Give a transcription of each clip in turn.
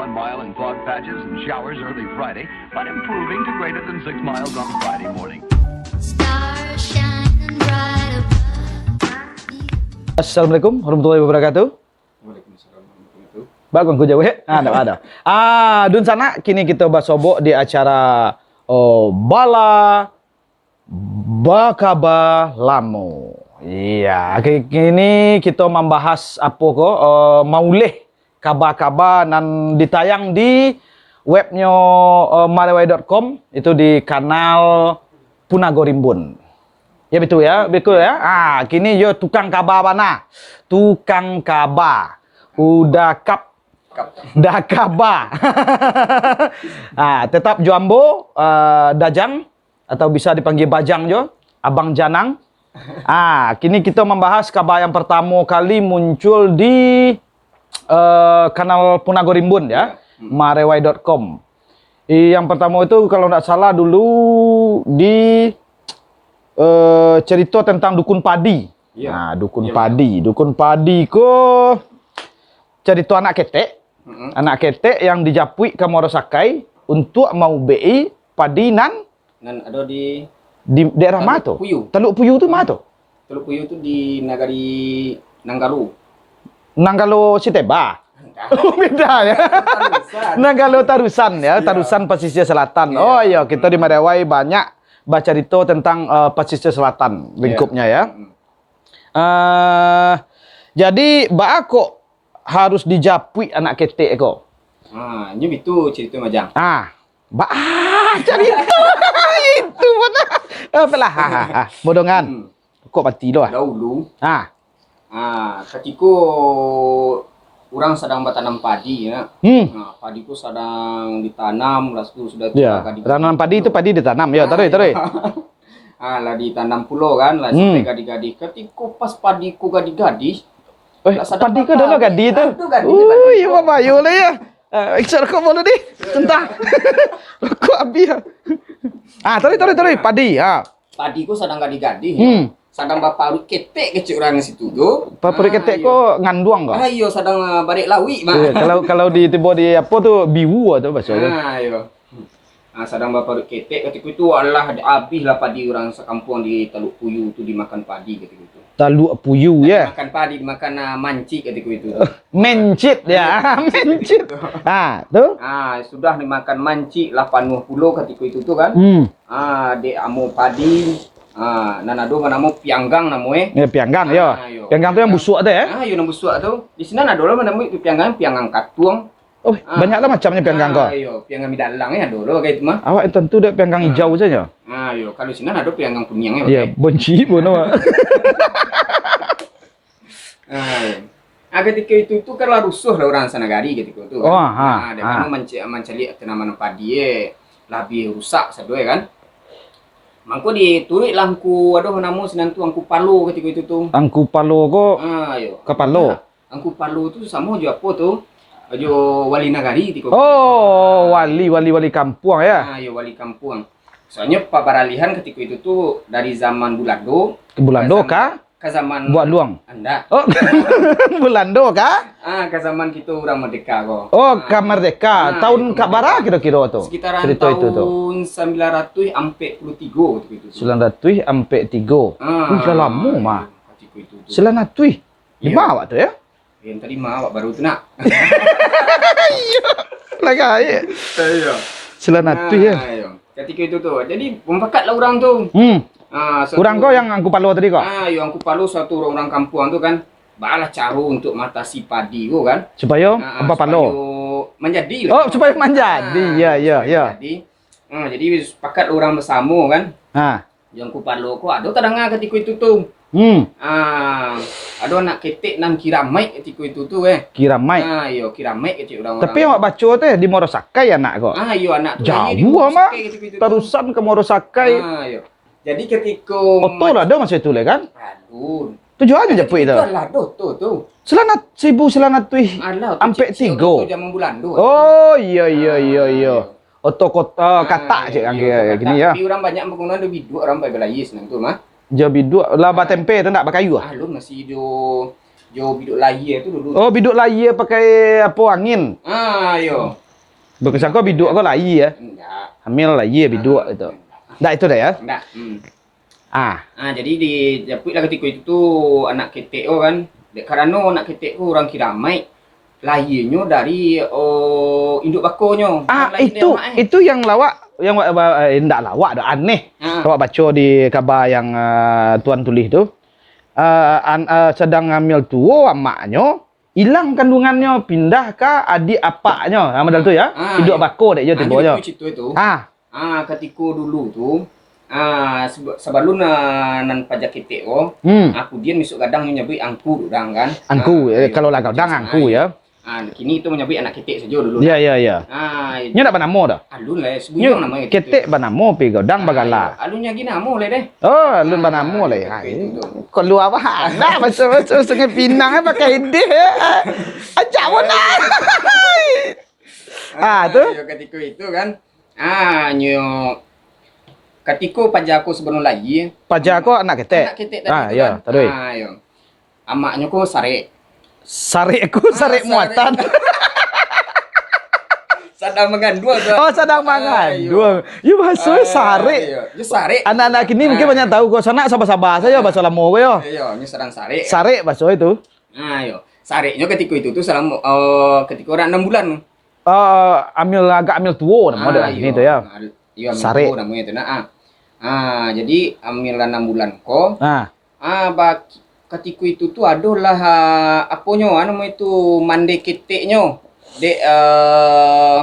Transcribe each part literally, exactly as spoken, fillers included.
One mile in fog patches and showers early Friday, but improving to greater than six miles on Friday morning. Stars shining bright above me. Assalamualaikum warahmatullahi wabarakatuh. Waalaikumsalam warahmatullahi wabarakatuh. Bagus ku jawab. Ah, tak ada. Ah, dunsanak, kini kita basobok di acara oh, Bala Bakaba Lamo. Iya, ki- kini kita membahas apa ko, uh, maulih kaba-kaba nan ditayang di webnyo uh, marewai dot com, itu di kanal Punago Rimbun. Ya betul ya, betul ya. Ah, kini yo tukang kaba bana. Tukang kaba. Udah kap dah kaba. Ah, tetap jo ambo uh, Dajang atau bisa dipanggil Bajang jo, Abang Janang. Ah, kini kita membahas kaba yang pertama kali muncul di uh, kanal Punago Rimbun ya, marewai dot com. I, yang pertama itu kalau tidak salah dulu di uh, cerita tentang dukun padi. Ya. Nah, dukun Ya, padi, dukun padi ko cerita anak ketek. Mm-mm. Anak ketek yang dijapuik ka Muaro Sakai untuk maubek-i padi nan Nan ada di di daerah ma Taluk tu? Puyu. Taluk Puyu tu ma tu? Teluk Puyu tu di nagari Nanggalo. Nanggalo Siteba. Beda ya. Tarusan. Nanggalo Tarusan ya, Iya. Tarusan Pasisir Selatan. Iya. Oh iya, kita di Marewai banyak bacarito tentang uh, Pasisir Selatan lingkupnya ya. Mm. Uh, jadi baa kok harus dijapuik anak ketek ko? Ha, nyo bitu cerita majang. Ah, baa carito itu mana? Apalah, ha, ha, ha. Bodongan. Hmm. Kok mati lo ah. Dahulu, Ah, ha, katiko urang sadang batanam padi ya. Hmm. Ha, padi ko sadang ditanam, lalu sudah Ya, gadih-gadih. tanam padi itu padi ditanam. Ya, taruh, taruh. Ah, lah ditanam pulo kan, lah Hmm. sampai gadih-gadih. Katiko pas padi ko gadih-gadih, Eh, lah sadang padi ko bakal. Dolo gadih tu. Ado gadih Ui, padi ko. Babayo lah ya. Uh, Iksa rokok bolu dih. Entah. Rokok habis. Ah, taruh, taruh, taruh. Padi. Ah. Padi ko sadang gadih-gadih. Hmm. Sadang baparuik ketek kecek urang situ tu. Paparuik Ah, ketek iyo. Ko nganduang ko? Ah, iyo, sadang ah, barek lauik mah. Iya, kalau kalau di tiba di apa tu biwu atau bahasa tu. Ah, iyo. Ah, sadang baparuik ketek katiko itu, alah, habis lah padi urang sakampuang di Taluk Puyu tu dimakan padi katiko itu. Taluk Puyu ya. Makan padi, dimakan ah, mancik katiko itu. Mencit ya, mencit. Ah, tu. Ah, sudah dimakan mancik lah panuh pulo katiko itu tu kan. Hmm. Ah, dek amo padi. Ah, nan ado manamo pianggang namo eh. Ya, pianggang ya. Ah, iyo. Pianggang tu yang busuak tu ya. Ah, iyo nan busuak tu. Di sinan ado lah manamo itu pianggang, pianggang katuang. Oh, banyak lah macamnya pianggang ko. Ah, iyo, pianggang bidalang ya ado lah bagai itu mah. Awak tentu dek pianggang hijau saja. Ah, iyo, kalau sinan ado pianggang kuniang ya. Ya, Bagai. benci pun awak. Ah, iyo. Ah, katiko itu tu kan lah rusuh lah urang sanagari katiko tu. Oh, ha, Ah, dek ha. Mano manci- mancaliak tanaman padi eh, labiah rusak sado ya kan. Mangko dituruik lah angku, ado namo sinan tu angku palo katiko itu tu. Angku palo ko Ah, iyo. kapalo. Angku palo tu samo jo apo tu? Jo wali nagari katiko. Oh, wali wali wali kampuang ya. Ah, iyo wali kampuang. Soalnyo pabaralihan katiko itu tu dari zaman Bulando. Bulando Ka zaman, ka zaman Buak Luang. Andak. Oh, Bulando ka? Ah, ka zaman kito urang merdeka ko. Oh, Ah. ka merdeka. Ah, Tahun itu ka bara merdeka. kira-kira tu? Sekitaran Cerita itu tu. Tahun sembilan ratus ampek puluh tiga waktu itu tu. Sembilan ratus ampek tiga. Ah, Wih, lah lama mah. Waktu itu tu. Sembilan ratus. Di Iya. ma awak tu ya? Yang tadi mah awak baru tu nak. Lah gaek. Iya. Sembilan ratus ya. Ah, iya. Katiko itu tu. Jadi, mumpakat lah urang tu. Hmm. Ah, suatu- Urang ko yang angku palo tadi ko? Ah, yo angku palo suatu urang-urang kampuang tu kan. Baalah caro untuk matasi padi ko kan. Supayo Ah, apa palo? Supayo manjadi lah. Oh, supayo manjadi. Ah, Ya, ya, supayo ya. Manjadi. Ah, jadi sepakat urang basamo kan. Ha. Yang ku palo ko ado tadanga katiko itu tu. Hmm. Ah, ado anak ketek nan kiramaik katiko itu tu eh. Kiramaik. Ah, iyo kiramaik kecek urang-urang. Tapi awak baco tu eh, di Muaro Sakai anak ko. Ah, iyo anak tu Jauh lahir di Muaro amat. Sakai katiko itu tu. Tarusan ke Muaro Sakai. Ah, iyo. Jadi katiko Oto lah ado masa itu lah kan? Aduh. Tujuan aja japuik tu. Itu adalah oto tu. Selanat seribu selanat tuih. Alah, Ampek kecil tigo. Oto zaman Bulando. Oh, iya iya iya Ah, iya. Oto kota Ah, katak cek iya, angge oto gini katak. ya. Tapi urang banyak manggunoan biduak urang pai balayis nang tu mah. Jabi dua lah batempe tu ndak bakayu ah. Ah, lun masih jo Jo biduak lahia tu dulu. Oh, biduak lahia pakai apo, angin? Ah, yo. Beko sangko biduak ko lahia, yo. Indak. Hamil lahia biduak itu. Indak itu dah, yo? Indak. Hmm. Ah. Ah, jadi dijapuiklah katiko itu tu anak ketek ko kan. Dek karano anak ketek ko urang Kiramaik, lahianyo dari, oh, induak bakonyo. Ah, itu, itu yang lawak, yang wa-, wa-, eh, indak lawak doh, aneh. Ah. Awak baco di kaba yang, eh, tuan tulih tu. Eh, an-, eh, sadang hamil tuo amaknyo, ilang kandungannyo, pindah ka adiak apaknyo. Ah, model tu yo. Ah, induak bako dek jo tibonyo. Ah, katiko dulu tu, ah, seba-, sabalun, ah, nan paja ketek ko, hmm, aku dian misuak gadang nyo nyabuik angku dek urang kan. Angku, ah, eh, iyo, kalau lah gadang angku yo. Ah, kini itu manyabuik anak ketek sajo dulu. Yo, yo, yo. Ah, nyo ndak banamo doh. Alun lah, nyo ketek banamo, pi gadang bagala. Alun nyo agi namo lah deh. Oh, alun banamo lah. Ah, itu tu. Kalua bahala, maso-maso Sungai Pinang, eh, pakai idih, eh. Ajak pun lah. Ah, tu. Yo, katiko itu kan. Ah, nyo, katiko paja ko sabalun lahia. Paja ko anak ketek. Anak ketek tadi tu kan. Ah, yo, taruih. Ah, yo. Amaknyo ko sarek. Sarek ko, ah, sarek muatan. Sadang manganduang tu. Oh, sadang manganduang. Yo, bahaso sarek. Yo, sarek. Anak-anak kini mungkin banyak tahu ko. Sanak saba-saba sajo bahaso lamo ko yo. Iyo, nyo sadang sarek. Sarek bahaso itu. Ah, iyo. Sareknyo katiko itu tu salamo, eh, katiko urang anam bulan. Eh, amil, agak amil tuo namo dek kini tu yo. Iyo, amil tuo namonyo tu nak, ah. Ah, jadi amil anam bulan ko. Ah. Ah, ba-, katiko itu tu adolah, ah, aponyo, ah, namo itu, mande keteknyo. Dek, eh,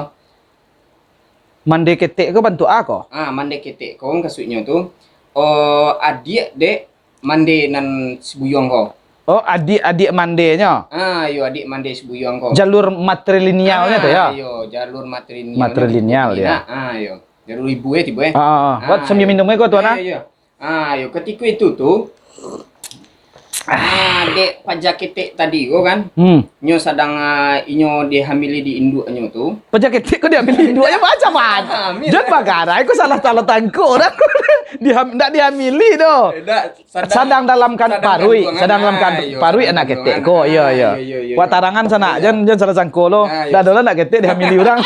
mande ketek ko bantuak a ko? Ah, mande ketek ko mukasuiknyo tu, oh, adiak dek mande nan Sibuyuang ko. Oh, adiak-adiak mandenyo? Ah, iyo, adiak mande Sibuyuang ko. Jalur matrilinealnyo tu yo? Ah, iyo, jalur matrilineal. Matrilineal yo. Ah, iyo. Jalur ibu eh, tibo eh. Ah, ah, ah. Buat sambil minum eh ko tuan ah. Iyo, iyo. Ah, yo, katiko itu tu, ah, dek paja ketek tadi ko kan, hmm, nyo sadang, ah, inyo dihamili di induaknyo tu. Paja ketek ko dihamili induaknyo, macam mano? Hamil. Jan bagarai ko salah, salah tangkok dah. Diham-, ndak dihamili doh. Eh, ndak, sadang, sadang dalam kan-, sadang paruik, kandungan, sadang dalam kan-, ah, iyo, paruik sadang anak ketek kandungan. Ko, iyo, iyo. Ah, iyo, iyo, iyo. Wak tarangan sanak, iyo, jan, jan salah sangko lo. Ah, iyo. Ndak ado lah anak ketek dihamili urang.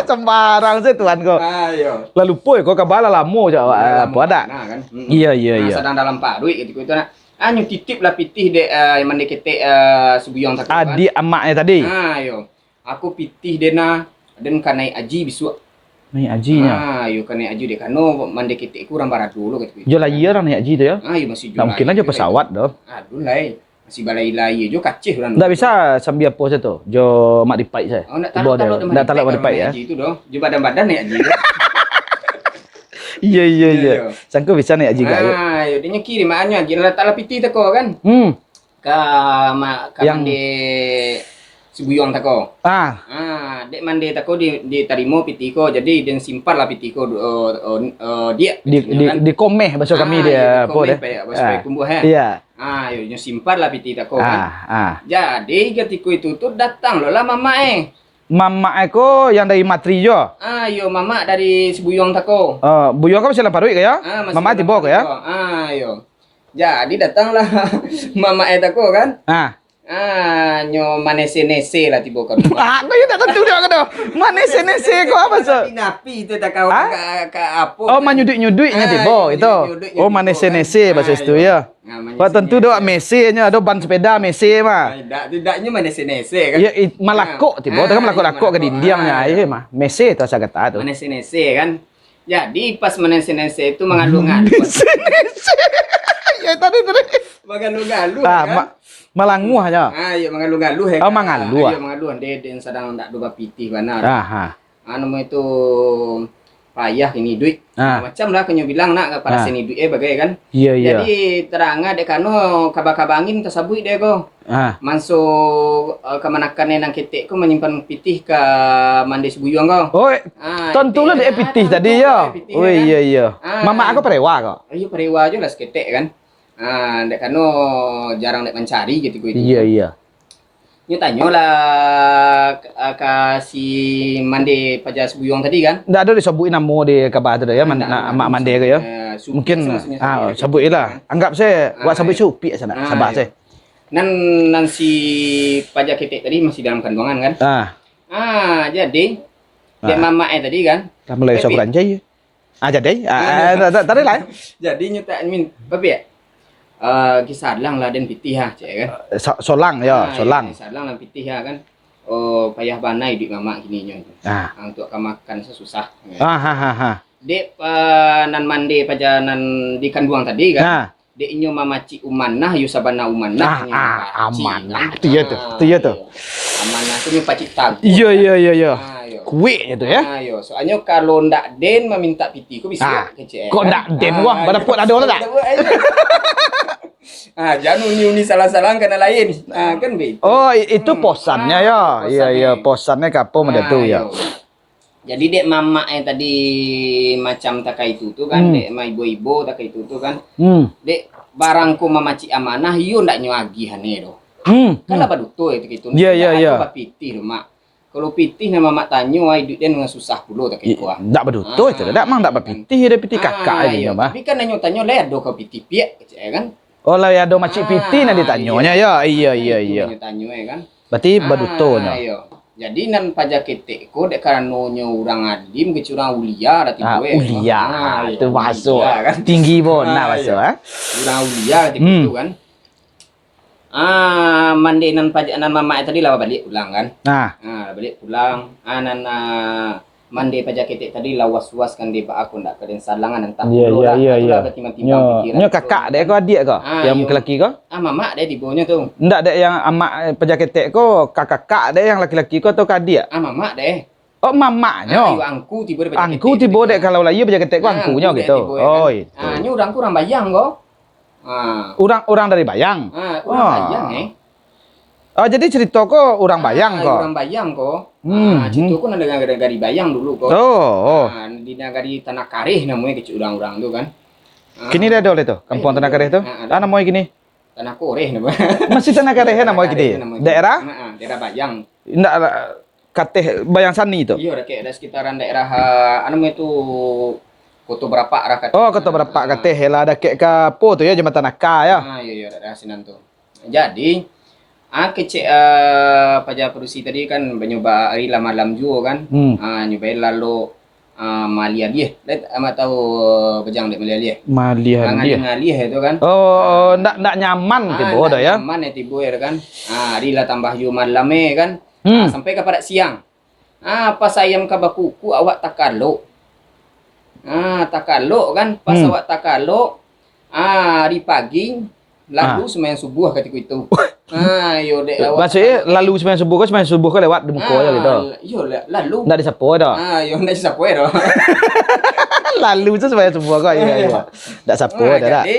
Sambarang se tuan ko. Ah, iyo. Lah lupo ko, kaba lah lamo jo awak, apo ado? Nah, kan? Mm-mm. Iyo, iyo, nah, iyo. Sadang dalam paruik katiko itu nah. Ah, nyo titip lah pitih dek, eh, mande ketek, eh, Sibuyuang tako kan. Adiak amaknyo tadi. Ah, iyo. Aku pitih den nah, den ka naiak aji bisuak. Naiak aji nyo? Ah, iyo ka naiak aji dek karano mande ketek ko urang barado lo katiko itu. Jo layia urang naiak aji tu yo? Ah, iyo masih jo layia. Ndak mungkin lah jo pesawat doh. Aduh lai. Masih balai-lai jo kacih urang. Ndak bisa sambia apo sajo tu, jo Mak Dipaik sajo. Oh, ndak talok-talok Mak Dipaik, ndak talok Mak Dipaik, yo. Itu doh. Jo badan-badan naiak aji tu. Iyo, iyo, iyo. Iyo, iyo. Sangko bisa naiak aji gayuik. Ah, iyo, dek nyo kirim, maknyo aji lah, lah pitih tako kan. Hmm. Ka ma-, ka mande Sibuyuang tako. Ah. Ah, dek mande tako di, ditarimo pitih ko. Jadi, den simpan lah pitih ko, oh, oh, oh, diak, di, di, kan? Dikomeh, bahaso kami. Ah, dia, iyo, apo dikomeh, deh? Bahaso Payakumbuah, eh. Iyo. Ah, yo, nyo simpan lah pitih tako, kan. Ah, ah. Jadi, katiko itu tu, datang lo lah mamak, eh. Mamak, eh, ko yang dari Matri jo? Ah, yo, mamak dari Sibuyuang tako. Eh, Buyuang ko masih dalam paruik ko, yo? Ah, masih dalam paruik ko. Mamak tibo ko, yo? Ah, yo. Jadi, datanglah mamak, eh, tako, kan. Ah. Ah, nyo manese-nese lah tibo ka rumah. Ah, ko yo tak tantu doh, ko doh. Manese-nese ko apo, so? Napi-napi tu tak kau. Hah? Ka, ka apo? Oh, kan? Manyuduik-nyuduik nyo tibo, ah, itu. Manyuduik-nyuduik nyo tibo, kan? Oh, manese-nese bahaso situ, yo. Ah, iyo. Nah, manese-nese. Wak tantu doh, mese nyo, ado ban sepeda, mese mah. Ah, tidak, tidaknyo manese-nese, kan? Yo, i-, malakok tibo, ah, tu kan malakok-lakok ka dindiang nyo, ah, iyo mah. Mese tu asa kata tu. Manese-nese, kan? Jadi, pas manese-nese tu mangaluh-ngaluh. Manese-nese. Yo, tadi, tadi. Mangaluh-ngaluh, ah, kan? Ma-, malanguah nyo. Ah, iyo, mangaluh-ngaluh, eh, kan? Oh, mangaluah. Ah, iyo, mangaluh. Dek, den sadang ndak ado bapitih bana. Aha. Ah, namo itu payah kini iduik. Ah. Macam lah kanyo bilang nak, parasaian iduik, eh, bagai, kan? Iyo, iyo. Jadi, tarang dek karano kaba-kaba angin tasabuik dek ko. Ah. Manso, eh, kamanakan nan ketek ko manyimpan pitih ka mande Sibuyuang ko. Oh, eh, ah, tantu lah dek pitih tadi, yo. Pitih, oh, kan? Iyo, iyo. Ah. Mamak ko parewa ko? Iyo, parewa jo lah saketek, kan. Ah, dek karano jarang dek mancari katiko itu. Iyo, iyo. Nyo tanyolah ka, ka si mande paja Sibuyuang tadi, kan? Ndak ado disabuik namo di kaba tu doh, yo, ah, man-, ndak, na-, ndak, mak mande ko, yo. Eh, Supik. Mungkin, se maksudnyo, ah, Supik, sabuik lah. Kan? Anggap se, ah, wak sabuik, iyo. Supik sanak, ah, sabar, iyo, se. Nan, nan si Paja Ketek tadi masih dalam kanduangan, kan? Ah. Ah, jadi, dek mamak e tadi, kan? Lah mulai Tapi- sogoran jai. Ah, jadi? Ah, ah, tak, tak, tak adalah, eh? Jadi, nyo tak min, tapi ya, eh, kisah lang lah den pitih lah, cek, kan? Eh, so-, solang, ya, Ah, solang. Kisah lang lah pitih lah, kan? Oh, payah banai duit mamak kini nyo. Ah. Ah, untuk ka makan susah. Ah, ha, ha, ha. Dek, eh, nan mande paja nan di kanduang tadi, kan? Ah. Dek inyo mamacik umanah, yo sabana umanah. Ah, ah, amanah. Tu yo tu, tu yo tu. Amanah tu nyo pacik taguah. Iyo, iyo, iyo, iyo. Ah, iyo. Kuiknyo tu, ya. Ah, iyo. Soalnyo kalau ndak den mamintak pitih ko bisuak Ah, kecek, kok kan? Ndak den, Ah, wah, iyo. Badapuak dado lah dak? Badapuak, iyo. Ah, jan uni-uni salah-salah kana lain. Ah, kan begitu. Oh, i-, itu Hmm. posannyo, Ah, yo. Iyo, iyo, posannyo. Posannyo ka apo model Ah, tu, yo. Iyo. Jadi, dek mamak e tadi macam takah itu tu kan, Hmm. dek maibo-ibo takah itu tu kan. Hmm. Dek barang ko mamacik amanah, iyo ndak nyo agih ane doh. Hmm. Kan lah Hmm. baduto itu gitu. Yo, yo, Ndak yo. ado bapitih doh, Mak. Kalau pitih nan mamak tanyo, ai duit den nan susah pulo takah I-, iko, ah. ndak baduto itu, Ah, dak, mang ndak kan. bapitih, dah pitih Ah, kakak aja iyo. nyo, Mak. Tapi kan nan nyo tanyo, "Lai ado ka pitih piak?" kecek e kan. Oh, lai ado macik Ah, pitih nan ditanyo iyo. nyo, yo. Iyo, Kan iyo, itu iyo. nan nyo tanyo e kan. Berarti Ah, baduto nyo. iyo. Jadi, nan Paja Ketek ko, dek karano nyo urang alim, kecek urang ulia lah Ah, tibo, eh. ulia. Ah, Ah, tu iyo, bahaso ulia, kan? tinggi bona Ah, bahaso, iyo. eh. Urang ulia lah tibo Hmm. tu, kan. Ah, mande nan paja-, nan mamak tadi lah baliak pulang, kan. Ah. Ah, lah baliak pulang. Ah, nan, ah, mande Paja Ketek tadi lah was-was kan, dek baa ko ndak ka den salangan, antah Iyo, pulo iyo, lah, iyo, itulah iyo. batimbang-timbang Nyo, pikiran nyo tu. kakak dek ko adiak ko? Ah, Yang iyo. laki-laki ko? Ah, mamak dek tibonyo tu. Ndak dek yang amak, eh, Paja Ketek ko, ka kakak dek yang laki-laki ko atau ka adiak? Ah, mamak dek. Oh, mamaknyo. Ah, iyo, angku tibo dek Paja Angku Ketek tibo tadi dek kan. kalau lah iyo Paja Ketek ko Ah, angkunyo angku dek gitu. tibo, ya Oh, kan. itu. Ah, nyo urang ko urang Bayang ko. Ah. Urang, urang dari Bayang? Ah, urang Ah. Bayang, eh. Ah, jadi cerito ko urang Bayang Ah, ko? urang Bayang ko. Hmm, Ah, cerito hmm. ko nan dari, dari Bayang dulu ko. Oh, oh. Ah, di nagari Tanah Kareh namonyo kecek urang-urang tu kan. Ah. Kini dah ado lai tu, Kampuang Eh, Tanah Kareh tu? ah, ado. Ah, namonyo kini? Tanah Koreh namonyo. Masih Tanah Kareh Tanah namonyo Kareh kini? namonyo kini. Daerah? Ah, ah, daerah Bayang. Indak lah, kateh Bayang Sani tu? Iyo, dakek, ado sekitaran daerah, ah, anu namonyo tu, Koto Barapak lah kateh. Oh, Koto Barapak Ah. kateh lah, dakek ka apo tu yo, Jambatan Aka yo? Ah, iyo, iyo, daerah sinan tu. Jadi, ah, kecek, ah, Paja Padusi tadi kan, banyo ba-, ari lah malam juo kan. Hmm. Ah, nyo bae lalok, ah, maliah-liah. Lai, amak tahu, Bajang, dek maliah-liah? Maliah-liah. Mangalih-ngalih itu kan. Oh, Ah. ndak, ndak nyaman Ah, tibo ndak dah yo? nyaman yo tibo yo kan. Ah, ari lah tambah juo malam eh kan. Hmm. Ah, sampai ka parak siang. Ah, pas ayam ka bakukuk, awak takalok. Ah, takalok kan, pas Hmm. awak takalok, ah, ari pagi, lalu Ah. sumbayang subuah katiko itu. Ah, iyo, dek awak Maksudnyo, takalok. lalu sumbayang subuah ko, sumbayang subuah ko lewat di muko Ah, yo gitu? iyo, la-, lalu. Ndak disapo doh? Ah, iyo, ndak disapo doh. Lalu tu sumbayang subuah ko, iyo, iyo. Iyo. Ndak sapo Ah, doh, dak? jadi,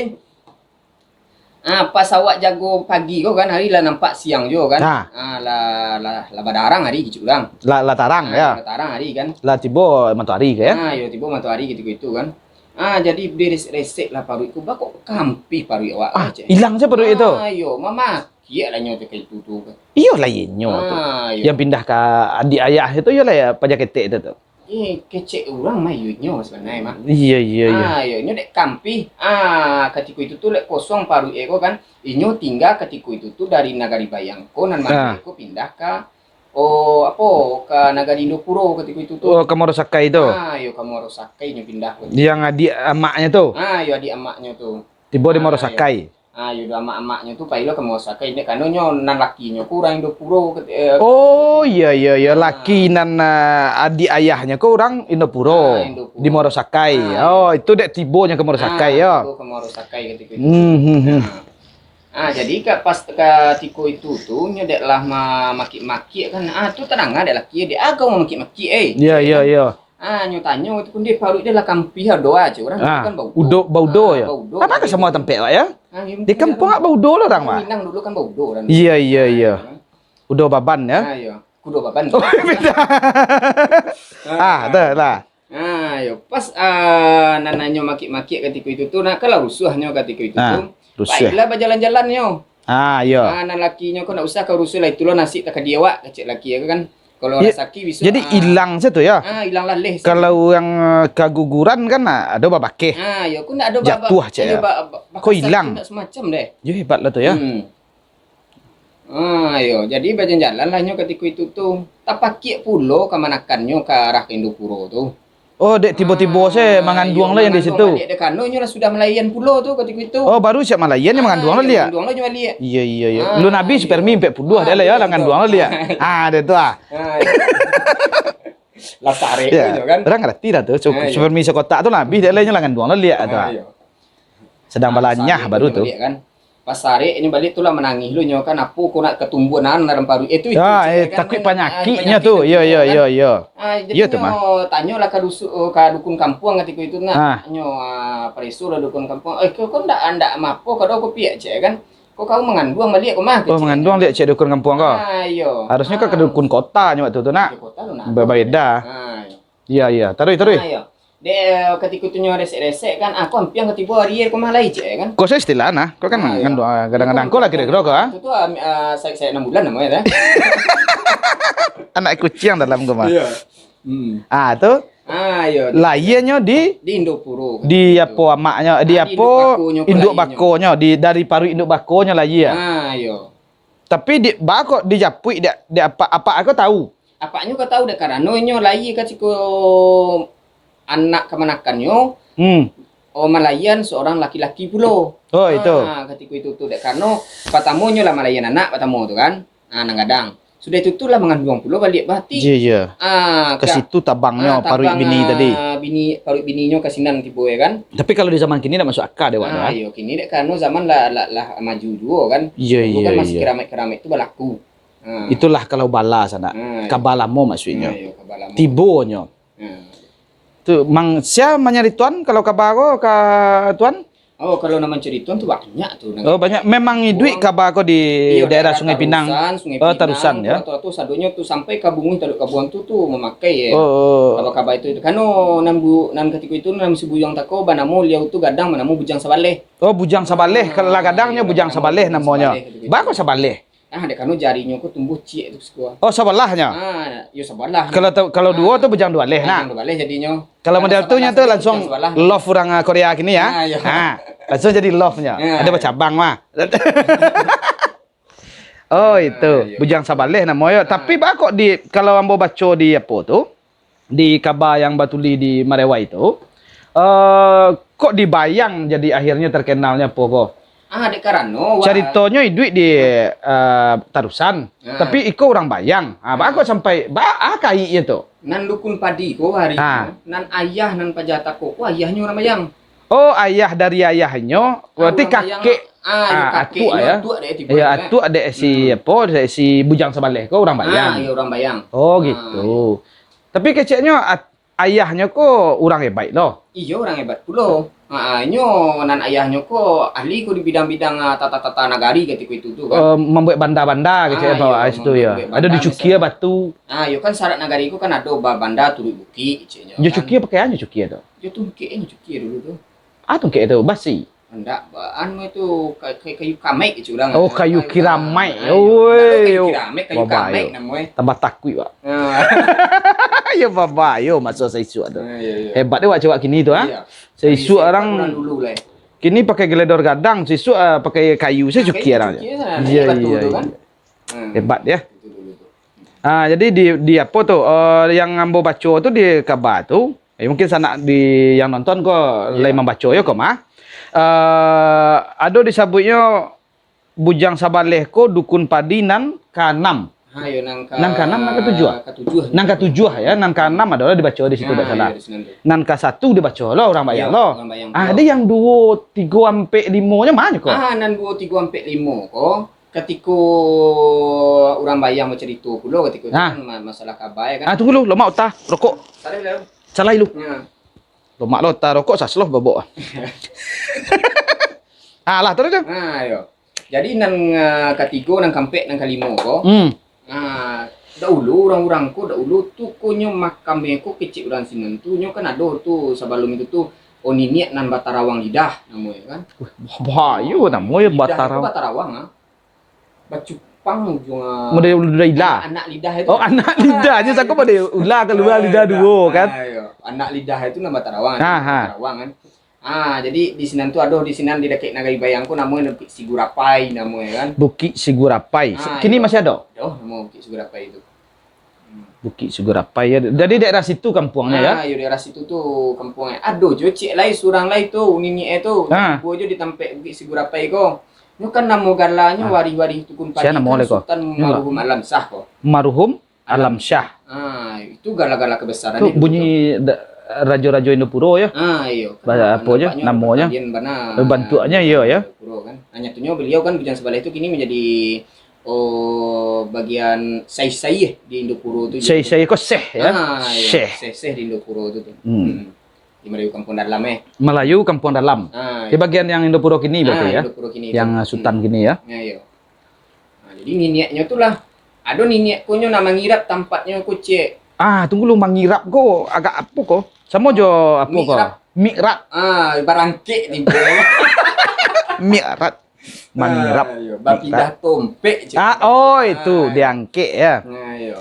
Ah, pas awak jago pagi ko kan, ari lah nampak siang juo kan. Ha. Ah, lah, lah, lah badarang ari kecek urang. Lah, lah tarang, Ah, yo. lah tarang ari kan. Lah tibo matoari ko, yo? Ah, yo, tibo matoari katiko itu kan. Ah, jadi beresek-resek lah paruik ko, baa kok kampih paruik awak Ah, kecek. ilang se paruik itu? Ah, yo, mamakiak lah nyo takah itu tu kan. Iyo lah, iyo nyo tu. Ah, iyo. Yang pindah ka adiak ayah itu, iyo lah yo, Paja Ketek itu tu. Eh, kecek urang mah iyo nyo sabananyo mah. Iyo, iyo, iyo. Ah, iyo, nyo dek kampih. Ah, katiko itu tu lek kosong paruik e ko kan. Inyo tingga katiko itu tu dari nagari Bayang ko nan Ah. mande ko pindah ka, oh, apo, ka nagari Indopuro katiko itu tu. Oh, ka Muaro Sakai tu? Ah, iyo, ka Muaro Sakai nyo pindah ko. Yang adiak amaknyo tu? Ah, iyo, adiak amaknyo tu. Tibo di Ah, Muaro iyo. Sakai? Ah, yo, dek amak-amaknyo tu, payilah ka Muaro Sakai, dek karano nyo, nan lakinyo ko urang Indopuro, kat-, eh, Oh, iyo, iyo, iyo. Ah. Laki nan, ah, adiak ayahnyo ko urang Indopuro. Ah, Indopuro. Di Muaro Sakai. Ah, Oh, iyo. itu dek tibonyo ka Muaro Ah, Sakai, yo. tibo ka Muaro Sakai katiko itu. Hmm, hmm, hmm. Ah. Ah, jadi ka-, pas katiko itu tu, nyo dek lah ma-, makiak-makiak kan. Ah, tu tadanga dek laki, dek agak mamakiak-makiak, eh. Iyo, iyo, iyo. Ah, nyo tanyo tu, "Ndeh, paruik den lah kampih ado ah," cek urang. Ah, Kan baudo. udo, baudo Ah, yo. baudo Apa tadi ka tu. samua tampek, Wak, yo? Ah, yo, Di mungkin kampuang ado. Wak baudo lah urang, Wak. Minang dulu kan baudo kan. Iyo, iyo, Ah, iyo. iyo kan. Udo baban, yo? Ah, iyo. Kudo baban. Oh, beda. Ah, tu lah. Ah, yo. Pas, ah, nan nanyo makiak-makiak katiko itu tu, nah, kan lah rusuahnyo katiko itu Ah, tu. rusuah. Payilah bajalan-jalan nyo. Ah, iyo. Ah, nan lakinyo ko ndak usah ka rusuah lah, itulah nasib takadi awak, kecek laki ko kan. Kalau Ya, rasaki bisuak, jadi ah. ilang se tu, yo? Ah, ilang laleh se. Kalau urang, eh, kaguguran kan, ah, ado babakeh. Ah, yo, ko ndak ado ba-, Jatuah, cek, iyo, yo? ba-, ba-, Ko bakasan ilang? tu ndak semacam deh. Yo, hebat lah tu, yo. Hmm. Ah, iyo. Jadi bajalan-jalan lah nyo katiko itu tu. Tapakiak pulo kamanakannyo ka arah ka Indopuro tu. Oh, dek tibo-tibo se manganduang lah yang di situ. Baliak dek karano nyo lah sudah malayan pulo tu katiko itu. Oh, baru siap malayan nyo manganduang lah liak. Manganduang lah nyo baliak. Iyo, iyo, iyo. Ah, lu nabi spermi empat puluh dah lah ya, lah manganduang lah liak. Ah, dah tu ah. Ah, iyo. Lah sarek tu kan. Orang ngerti dah tu. Spermi sekotak tu lah habis, dah lah nyo lah manganduang lah liak tu ah. Sadang balanyah baru tu. Pas sarek nyo baliak tu lah manangih lu nyo kan, apo ko nak katumbuah nan dalam paruik. Eh, tu, itu, takuik panyakiknyo tu. Iyo, iyo, iyo, iyo. Ah, jadi nyo tanyolah ka dusu-, ka dukun kampuang katiko itu nak. Nyo, ah, pareso lah dukun kampuang. "Eh, ko, ko ndak, ndak mapo ko doh ko piak," cek kan. "Ko kau manganduang baliak ko mah," cek. Oh, manganduang liak cek dukun kampuang ko. Ah, iyo. Harusnyo ka dukun kota nyo waktu tu nak. Kota tu nak. Babeda. Ah, iyo. Iya, iya. Taruih, taruih. Ah, iyo. Dek, eh, katiko tu nyo resek-resek kan, ah, ko ampiang ka tibo ari ko mah lai, cek, kan? Ko sa istilah nah, ko kan ngandung, ah, kadang-kadang ko lah kiro-kiro ko, ah. Tu tu, ah, mi-, ah, sa-, sa-, enam bulan namonyo tu, eh. Anak kuciang dalam ko mah. Iya. Hmm. Ah, tu. Ah, iyo. Lahianyo di, di Indopuro, di apo amaknyo, di apo, induak bakonyo, induak bakonyo, di, dari paruik induak bakonyo lahia. Ah, iyo. Tapi di, baa kok dijapuik dek, dek apak, apak ko tahu? Apaknyo ka tahu dek karano inyo lahia katiko anak kamanakannyo, hmm, oh, malayan seorang laki-laki pulo. Oh, itu. Ah, katiko itu tu dek karano patamonyo lah malayan anak patamo tu kan. Ah, nan gadang. Sudah itu tu lah manganduang pulo baliak, barati. Iya, iya. Ah, ka situ tabangnyo, ah, paruik bini tadi. Bini, paruik bininyo ka sinan tibo, ya kan? Tapi kalau di zaman kini ndak masuk aka dek awak tu, ah, kan? Iyo, kini dek karano zaman lah, lah, lah maju juo kan. Iya, iya, iya. Dulu kan masih keramaik-keramaik tu balaku. Ha. Itulah kalau bala sanak. Ha, iyo. Kaba lamo maksudnyo. Ha, iyo, kaba lamo. Tibonyo. Ha. Tu, mang, sia manyaritoan kalau kaba ko ka tuan? Oh, kalau nan mancariton tu banyak tu, nan. Oh, banyak. Memang iduik kaba ko di daerah Sungai Pinang. Tarusan, Sungai Pinang, Tarusan, ya. Atau, atau sadonyo tu sampai ka Bunguih Taluk Kabuang tu, tu mamakai, eh, oh, oh, kaba-kaba itu, itu. Kano nan bu-, nan katiko itu nan si Buyuang Tako banamo liau tu gadang banamo Bujang Sabaleh. Oh, Bujang Sabaleh. Ah, kalau lah gadangnyo iyo, Bujang Sabaleh namonyo. Bujang Sabaleh gitu. Baa ko sabaleh? Ah, dek karano jarinyo ko tumbuah ciek tu siko. Oh, sabalahnyo? Ah, yo sabalah. Kalau ta-, kalau duo tu bujang duo aleh nah. Bujang duo aleh jadinyo. Kalau model tu nyo tu langsuang love urang, ah, Korea kini ya. Ah, iyo. Ha, langsuang jadi love-nyo. Ah. Ado bacabang mah. Oh, itu. Ah, iyo. Bujang sabaleh namonyo. Ah. Tapi baa kok di, kalau ambo baco di apo tu, di kaba yang batulih di Marewai tu, eh, kok di Bayang jadi akhirnyo terkenalnyo apo ko? Ah, dek karano wa- Caritonyo iduik di, eh, Tarusan, ah, tapi iko urang Bayang. Ah, baa kok sampai, baa, ah, kaiknyo tu? Nan dukun padi ko hari tu, nan ayah nan paja tako ko ayahnyo urang Bayang. Oh, ayah dari ayahnyo, berarti kakek. Ah, kakeknyo, atuak dek tibo tu, kan? Iyo, atuak dek si apo, dek si Bujang Sabaleh ko urang Bayang. Ah, iyo, urang Bayang. Oh, gitu. Tapi keceknyo at-, ayahnyo ko urang hebat lo. Iyo, urang hebat pulo. Ha, inyo nan ayahnyo ko ahli ko di bidang-bidang, ah, tata-tata nagari katiko itu tu kan. Eh, mambuek banda-banda kecek. Ah, iyo, situ yo. Ado dicukia batu. Ah, iyo kan syarat nagari ko kan ado ba-, banda turuik bukik keceknyo. Yo kan. Cukia pakai apo cukia tu? Yo tungkek inyo cukia dulu tu. Ah, tungkek tu basi. Ndak, ba-, anu itu, ka-, ka-, kayu kamaik kecek urang. Oh, kayu kiramaik. Oi, kayu kiramaik, kayu kamaik namonyo. Tambah takuik, Pak. Ah. Yo, babayo maso saisuak tu. Ah, iyo, iyo. Hebat dek awak cewek kini tu, ah. Iyo. Saisuak urang dulu lah. Kini pakai geledor gadang, saisuak, ah, pakai kayu, saisuak cukia urang. Iyo, iyo, iyo. Hebat yo. Ah, jadi di, di apo tu, eh, yang ambo baco tu di kaba tu, Eh, mungkin sanak di yang nonton ko lai mambaco yo ko mah. Eh, ado disabuiknyo Bujang Sabaleh ko dukun padi nan kaanam. Ha, yo, nan ka-, nan kaanam, nan katujuah? Katujuah. Nan katujuah, ya, nan kaanam adolah dibaco di situ, ndak salah. Nan kasatu dibaco lo urang Bayang lo. Ah, ado yang duo, tigo, ampek, limonyo ma nyo ko? Ah, nan duo, tigo, ampek, limo ko. Katiko urang Bayang bacarito pulo katiko tu kan, ma-, masalah kaba, ya kan? Ah, tunggu lu, lomak uta, rokok. Salah lu. Salah lu. Ya. Lomak lo uta, rokok sasloh babok. Ah, lah, taruih tu. Ah, yo. Jadi nan, ah, katigo, nan kaampek, nan kalimo ko. Hmm. Ah, dahulu urang-urang ko, dahulu tu ko nyo makamnyo ko kecek urang sinan tu, nyo kan ado tu sabalum itu tu, oh, niniak nan batarawang lidah namonyo kan. Wah, bahayo namonyo batarawang. Lidah tu batarawang, ah. Bacupang ujuang, ah, model ula. Anak, anak lidah itu. Oh, anak lidah. Nyo sangko model ula kalua lidah duo, kan? Ah, iyo. Anak lidah itu nan batarawang, ha, ha, batarawang, kan. Ah, jadi di sinan tu ado, di sinan di dakek Nagari Bayang ko namonyo Bukik Sigurapai namonyo kan. Bukik Sigurapai. Ah, kini iyo. Masih ado? Ado namo Bukik Sigurapai tu. Hmm. Bukik Sigurapai ya. Jadi daerah situ kampuangnyo ya? Ah, iyo daerah situ tu kampuangnyo. Ado jo ciek lai surang lai tu, niniak e tu. Ah. Tibo jo di tampek Bukik Sigurapai ko. Nyo kan namo galanyo warih-warih Tukun Padi kan Sutan Maruhum Alamsyah ko. Maruhum Alamsyah. Ah, itu gala-gala kebesaran tu. Bunyi da-, rajo-rajo Indopuro ya. Ah, iyo. Ba-, apo je namonyo? Bantuaknyo iyo ya. Indopuro kan. Hanya tunyo beliau kan Bujang Sabaleh tu kini menjadi, oh, bagian syekh-syekh di Indopuro tu. Syekh-syekh ko syekh ya? Ah, iyo. Syekh. Syekh-syekh di Indopuro tu. Hmm. Hmm. Di Melayu Kampuang Dalam eh. Melayu Kampuang Dalam. Ah, iyo. Di bagian yang Indopuro kini berarti ya? Indopuro kini. Yang Sutan kini ya? Ya, iyo. Nah, jadi niniaknyo tu lah. Ado niniak ko nyo nak mangirap tampatnyo ko, Cek. Ah, tunggu lu, mangirap ko agak apo ko? Samo jo apo ko? Mikrab. Mikrab. Ah, barangkek tibo. Mikrab. Mangirap. Ah, iyo. Bapindah tompek, Cek. Ah, oh, itu diangkek ya. Nah, iyo.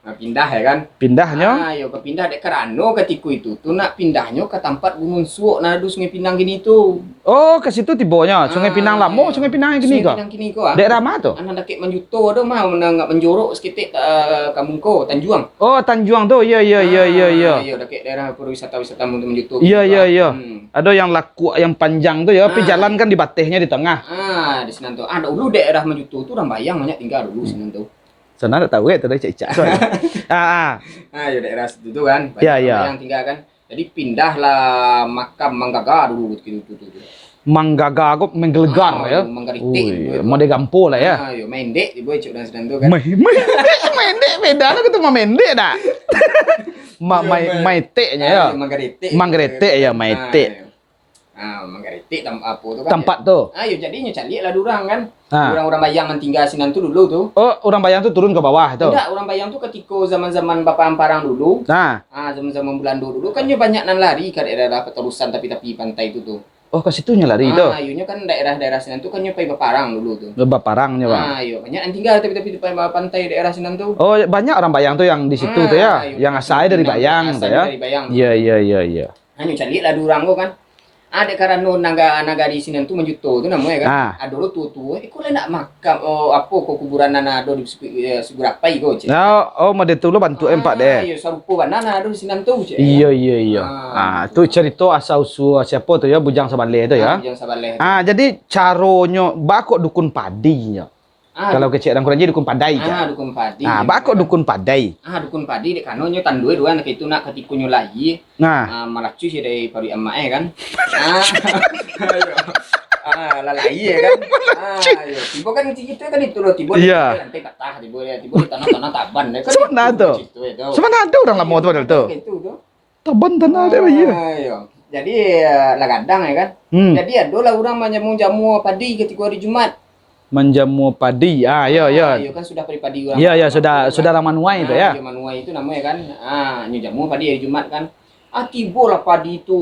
Nah, pindah ya kan? Pindahnyo? Ah, iyo, bapindah dek karano katiko itu tu nak pindahnyo ka tampat Gunuang Suok nan ado Sungai Pinang kini tu. Oh, ka situ tibonyo. Sungai Pinang lamo, Sungai Pinang yang kini ko? Sungai Pinang kini ko, ah. Daerah ma tu? Anak dakek Manjuto ado mah, nan agak manjorok saketek ka, ka muko, Tanjuang. Oh, Tanjuang tu. Iyo, iyo, iyo, iyo, iyo. Ah, iyo, dakek daerah pariwisata-wisata Manjuto. Iyo, iyo, iyo. Hmm. Ado yang lakuak yang panjang tu ya, tapi jalan kan dibatehnyo di tangah. Ah, di sinan tu. Ah, dulu daerah Manjuto tu urang Bayang banyak tingga dulu sinan tu. Sanak tak tahu kan, tu dah cak-cak. Ah, ah. Ah, yo daerah situ tu kan. Ya, banyak ya. Urang Bayang tingga kan. Jadi pindahlah makam Manggaga dulu gitu, gitu, gitu. Manggaga ko menggelegar ya. Manggaritik. Ui, gitu. Model gampo lah ya. Ah, yo, main dek, dibuat cik urang sinan tu kan. Main, main dek, main dek, beda lah gitu, main dek dah. Ma-, main, main teknya ya. Ah, yo, manggaritik. Manggaritik ya, main tek. Ah, yo. Ah, manggaritik tam-, apo tu kan. Tampat tu. Ah, yo, jadi nyo caliak lah urang kan. Ah. Urang-urang Bayang nan tingga sinan tu dulu tu. Oh, urang Bayang tu turun ka bawah tu? Indak, urang Bayang tu katiko zaman-zaman baparang-parang dulu. Nah. Ah, zaman-zaman Bulando dulu kan nyo banyak nan lari ka daerah-daerah patarusan tapi-tapi pantai tu tu. Oh, ka situ nyo lari tu? Ah, yo nyo kan daerah-daerah sinan tu kan nyo pai baparang dulu tu. Baparang nyo, Bang? Ah, yo, banyak nan tingga tapi-tapi pantai daerah sinan tu. Oh, banyak urang Bayang tu yang di situ tu ya? Ah, yo, yang asal dari Bayang tu ya? Asal dari Bayang. Iya, iya, iya, iya. Hanyo caliak lah dek urang ko kan. Ah, dek karano naga-, nagari sinan tu Manjuto tu namonyo kan. Ah. Ado lo tuo-tuo, eh, ko lah nak makam, oh, apo ko kuburan nan ado di Suku-, eh, Sugurapai ko, cek. Oh, oh, model tu lo bantuak empat deh. Ah, iyo, sarupo bana nan ado di sinan tu, cek. Iyo, iyo, iyo. Ah, tu carito asal usul siapo tu ya, Bujang Sabaleh tu ya. Ah, Bujang Sabaleh tu. Ah, jadi caronyo, baa kok dukun padinyo? Ah, kalau kecek urang Kuraji dukun padai, ah, kan? Dukun padi. Ah, baa kok dukun padai? Ah, dukun padi dek karano nyo tando e doh kan, itu nak katiko nyo lahia. Nah. Ah, malacuih dari paruik amak e kan. Ah, iyo. Ah, lah lahia kan. Ah, iyo. Tibo kan kito kan itu lo, tibo di lantai patah, tibo di tanah-tanah taban deh. Kan itu cerito e tu. Sabana ado urang lamo tu padahal tu. Kan itu tu. Taban tanah dek lah, iyo. Ah, iyo. Jadi, eh, lah gadang, ya kan? Hmm. Jadi, adolah urang manjamua-jamua padi katiko hari Jumat. Manjamua padi. Ah, iyo, iyo. Ah, iyo, kan sudah padi-padi urang. Iyo, iyo, sudah, sudah urang manuai tu, ya. Ah, iyo, manuai tu namonyo kan. Ah, nyo jamua padi hari Jumat kan. Ah, tibolah padi tu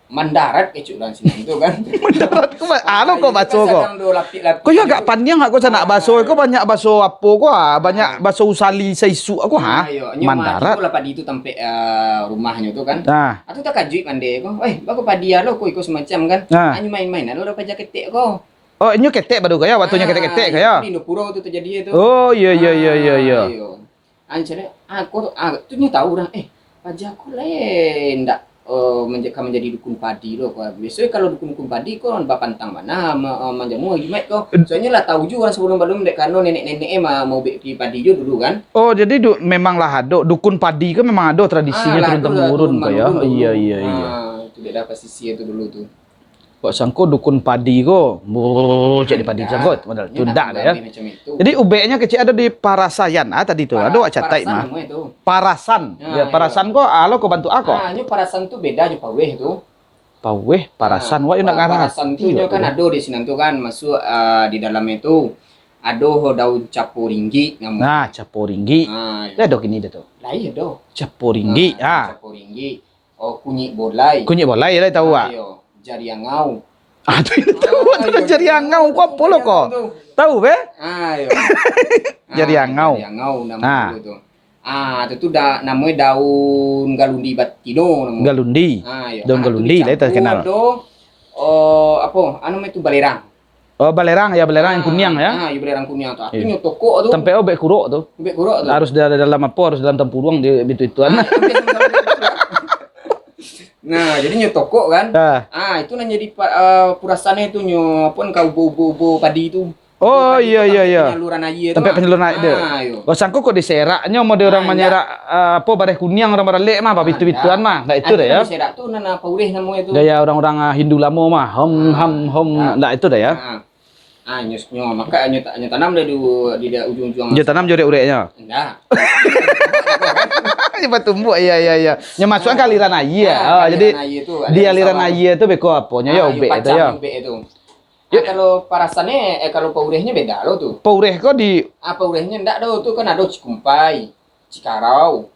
mandarat kecek urang sinan tu kan. Mandarat ko ba-, anu ko baso ko. Ko yo agak paniang ko sanak baso ko, banyak baso apo ko, ah, banyak baso usali saisuak ko, ha? Ah, iyo, nyo mandarat. Lah padi tu tampek, ah, rumahnyo tu kan. Ah. Atu takajuik mandeh ko. "Eh, baa ko padi alo ko iko semacam kan?" Ah. Anyo main-main alo paja ketek ko. Oh, inyo ketek baru ko yo, waktu nyo ketek-ketek ko yo. Di Indopuro tu tajadi tu. Oh, iyo, iyo, iyo, iyo, iyo. Ah, iyo. Ancaran, ah, ko, ah, tu nyo tahu urang, eh, paja ko lai ndak, eh, menja-, ka manjadi dukun padi lo ko. Biaso kalau dukun-dukun padi ko bapantang bana ma-, eh, manjamua Jumat ko. Soalnyo lah tahu juo urang sabalun-balun dek karano nenek-nenek e ma-, maubek padi juo dulu kan. Oh, jadi du-, memang lah ado, dukun padi ko memang ado tradisinyo turun-temurun ko yo. Ah, lah ado lah turun-temurun dulu. Iyo, iyo, iyo. Ah, itu daerah pasisia tu dulu tu. Kok sangko dukun padi ko, brrrr, cek di padi sangko, model tu ndak ado, ya. Jadi, ubeknyo kecek ado di Parasayan, ah, tadi tu, ado wak catat mah. Parasan. Ya, Parasan ko, alo ko bantuak a ko? Ah, nyo Parasan tu beda jo Paweh tu. Paweh, Parasan, wak yo ndak ngarati. Parasan tu nyo kan ado di sinan tu kan, masuak, ah, di dalamnyo tu. Ado daun capo ringgik namo. Nah, capo ringgik. Ah, iyo. Lah ado kini dah tu. Lai ado. Capo ringgik, ah. Capo ringgik. Oh, kunyik bolai. Kunyik bolai lah tahu, ah. Iyo, jari angau. Ah, tu tahu, ah, tu iyo, jari angau ko apo lo ko? Tahu, be? Ah, iyo. Jari angau. Jari angau namo dulu tu. Ah, tu tu da, namonyo daun galundi batino namonyo. Galundi. Ah, iyo. Daun galundi lah terkenal. Ado, oh, apo? Anu namonyo tu balerang. Oh, balerang, ya, balerang yang kuniang, ya. Ah, iyo, balerang kuniang tu. Ah, tu nyo tokok tu. Tampek ubek kurok tu. Ubek kurok tu. Harus da-, dalam apo? Harus dalam tampuruang dia bitu-bituan. Ah, iyo, biaso. Nah, jadi nyo tokok kan. Ah. Ah, itu nan jadi pa-, ah, purasannyo tu nyo, apo, ka ubo-ubo padi tu. Oh, iyo, iyo, iyo. Penyaluran aia tu. Tampek penyaluran aia tu. Ah, iyo. Oh, sangko kok diseraknyo model urang manyerak, ah, apo, bareh kuniang urang baralek mah, bitu-bituan mah. Ndak itu dah, ya. Diserak tu nan, ah, paureh namonyo tu. Gaya urang-urang, ah, Hindu lamo mah. Hom, ham, hom. Ndak itu dah, ya. Ah. Ah, nyo, nyo, maka nyo ta-, nyo tanam dah di, di, di ujuang-ujuang. Nyo tanam jo urek-ureknyo? Ndak. Nyo batumbuak, iya, iya, iya. Nyo masuakan ka aliran aia. Ah, oh, jadi aliran aia tu, di aliran aia tu beko aponyo, yo, ubek tu, yo. Ubek tu. Ah, kalau parasannyo, eh, kalau paurehnyo beda lo tu. Paureh ko di... Ah, paurehnyo ndak do, tu kan ado cikumpai, cikarau,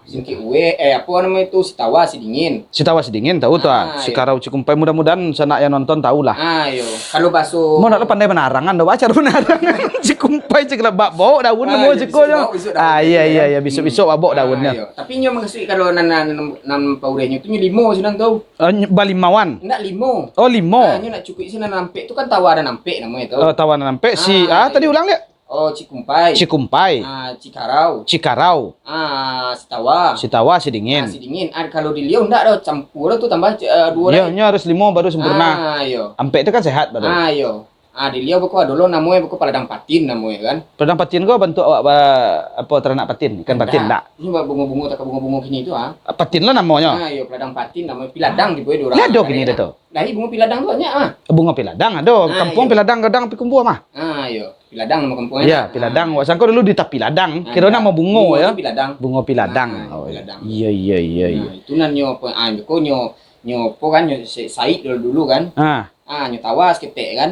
singkik uwek, eh, apo namo itu, sitawa, sidingin. Sitawa, sidingin, tahu tu, ah. Ah, iyo. Sikarau, cikumpai, mudah-mudahan sanak yang nonton tahu lah. Ah, iyo. Kalau baso... Mo nak lo pandai manarangan, dah baca manarangan. Cikumpai, cikalabak, baok daun namo ciko nyo. Ah, iyo, iyo, iyo, bisuk-bisuk baok daunnyo. Ah, iyo. Tapi nyo mukasuik kalau nan, nan, nan paurehnyo tu nyo limo sinan tu. Oh, nyo balimawan? Ndak limo. Oh, limo. Ah, nyo nak cukuik sinan nampek tu kan tawa dan nampek namonyo tu. Oh, tawa dan nampek. Si, ah, tadi ulang, Dek. Oh, cikumpai. Cikumpai. Ah, cikarau. Cikarau. Ah, sitawa. Sitawa, sidingin. Ah, sidingin. Ah, kalau di liau ndak do, campur tu tambah, eh, duo lai. Yo, nyo harus limo baru sempurna. Ah, iyo. Ampek tu kan sehat baru. Ah, iyo. Ah, di liau beko ado lo namonyo beko paladang patin namonyo kan. Paladang patin ko bantuak awak ba-, apo, taranak patin, ikan patin, ndak? Ndak. Nyo bungo-bungo, takah bungo-bungo kini tu, ah. Ah, patin lah namonyo. Ah, iyo, paladang patin namonyo. Piladang dibuek dek urang. Lah ado kini dah tu. Dari bungo piladang tu banyak, ah. Bungo piladang ado. Ah, kampuang iyo. Piladang gadang Payakumbuah mah. Ah, iyo. Piladang namo kampuang. Yo, ah. Piladang. Wak sangko dulu di tapi ladang. Ah, kiro iyo. Namo bungo, bungo yo. Tu piladang. Bungo piladang. Ah, oh, piladang. Iyo, iyo, iyo, iyo. Nah, itu nan nyo apo, ah, nyo ko nyo, nyo apo kan, nyo sa-, saik dulu, dulu kan. Ah. Ah, nyo tawa saketek kan.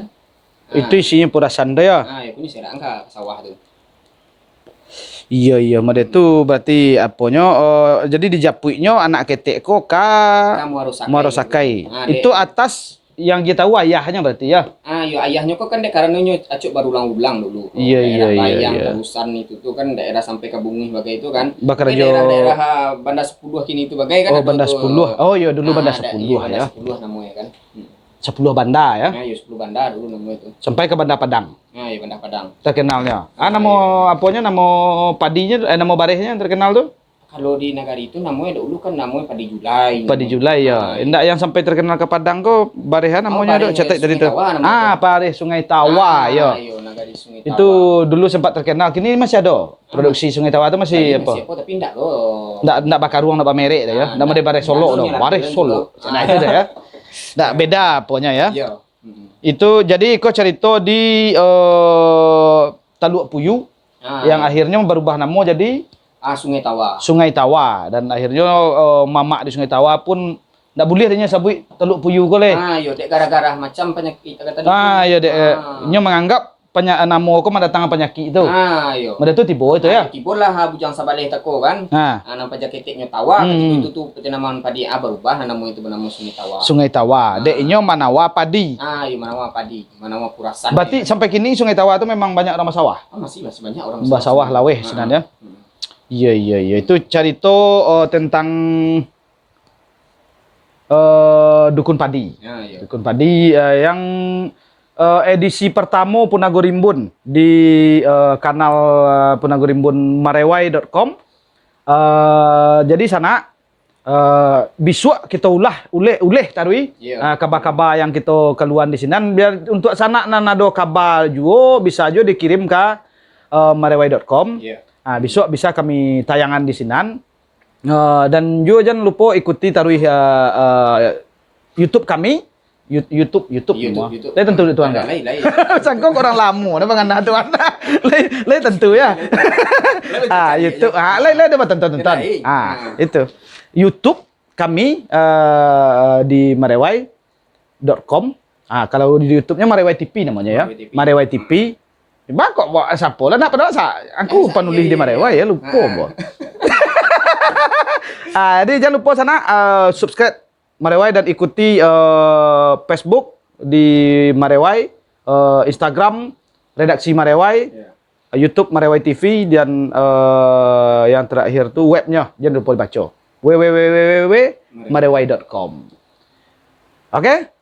Ah. Itu isinyo purasan tu yo. Ah, iyo, kunyo serak ka sawah tu. Iyo, iyo, mode tu berarti aponyo, eh, jadi dijapuiknyo anak ketek ko ka Muarosakai. Muarosakai. Ah, itu dek atas yang kito tahu ayahnyo berarti, yo? Ah, iyo, ayahnyo ko kan dek karano nyo acok barulang-ulang dulu. Iyo, iyo, iyo, iyo. Daerah Bayang, Tarusan itu tu kan daerah sampai ka Bunguih bagai tu kan. Bakarajo. Ini daerah-daerah, ah, Banda Sapuluah kini tu bagai kan. Oh, Banda Sapuluah. Oh, iyo, dulu Banda Sapuluah, yo. Ah, iyo, Banda Sapuluah namonyo kan. Hmm. Sapuluah Banda, yo? Ah, iyo, Sapuluah Banda dulu namonyo tu. Sampai ka Banda Padang. Ah, iyo, Banda Padang. Terkenalnyo. Ah, namo aponyo, namo padinyo, eh, namo barehnyo yang terkenal tu? Kalau di nagari tu namonyo dulu kan namonyo padi julai. Padi julai, yo. Ah, iyo. Indak yang sampai terkenal ka Padang ko, bareh namonyo tu, Sungai Tawa namonyo tu. Ah, bareh Sungai Tawa, yo. Ah, iyo, nagari Sungai Tawa. Itu dulu sempat terkenal, kini masih ado. Produksi Sungai Tawa tu masih apo? Masih apo, tapi ndak lo. Ndak, ndak bakaruang, ndak bamerek tu, yo. Ah, ndak model bareh Solok tu. Bareh Solok. Nah, itu tu, yo. Ndak, beda aponyo, yo. Iyo. Mm-mm. Itu jadi ko carito di, eh, Taluak Puyu. Ah, yang iyo. Akhirnyo barubah namo jadi, ah, Sungai Tawa. Sungai Tawa. Dan akhirnyo, eh, mamak di Sungai Tawa pun ndak buliah dinyo sabuik Taluak Puyu ko lai. Ah, iyo, dek gara-gara macam panyakik kata tu. Ah, iyo, dek, eh, ah. Nyo manganggap panya-, namo ko mandatangkan panyakik tu. Ah, iyo. Mode tu tibo itu, yo? Ah, tibolah, ah, Bujang Sabaleh tako kan. Ah. Ah, nan paja keteknyo tawa, hmm, katiko itu tu, pati namo padi, ah, barubah, namo itu banamo Sungai Tawa. Sungai Tawa. Ah. Dek inyo manawa padi. Ah, iyo, manawa padi. Manawa purasan. Berarti sampai kini Sungai Tawa tu memang banyak urang basawah? Ah, masih, masih banyak urang basawah. Basawah laweh sinan, yo? Hmm. Iyo, iyo, iyo. Itu carito, eh, tentang, eh, Dukun Padi. Ya, ya. Dukun Padi, eh, yang, eh, edisi pertamo Punago Rimbun di, eh, kanal, eh, Punago Rimbun marewai dot com. Eh, jadi sanak, eh, bisuak kito ulah, uleh, uleh taruih, iya, eh, kaba-kaba yang kito kaluan di sinan. Biar untuak sanak nan ado kaba juo, bisa juo dikirim ka, eh, marewai dot com. Iya. Ah, bisuak bisa kami tayangan di sinan. Eh, dan juo jan lupo ikuti taruih, eh, eh, YouTube kami. You-, YouTube, YouTube, YouTube, semua. YouTube. Lai tantu tu, Angga? Lai, lai. Sangko urang lamo dah mangana tu, Angga. Lai, lai tantu, yo? Lai, lai, ah, YouTube. Ah, lai, lai ado batonton-tonton. Lai. Ah, itu. YouTube kami, eh, di marewai dot com. Ah, kalau di YouTube-nyo Marewai T V namonyo, yo. Marewai T V. Marewai T V. Bangkok buat siapo lah, nak padahal sa-, aku panulis di Marewai, yo, lupo, bo. Ah, jadi jan lupo sanak, eh, subscribe Marewai dan ikuti, eh, Facebook di Marewai, eh, Instagram Redaksi Marewai. Iya. YouTube Marewai T V, dan, eh, yang terakhir tu webnya, jangan lupa dibaco. W W W marewai dot com. Oke?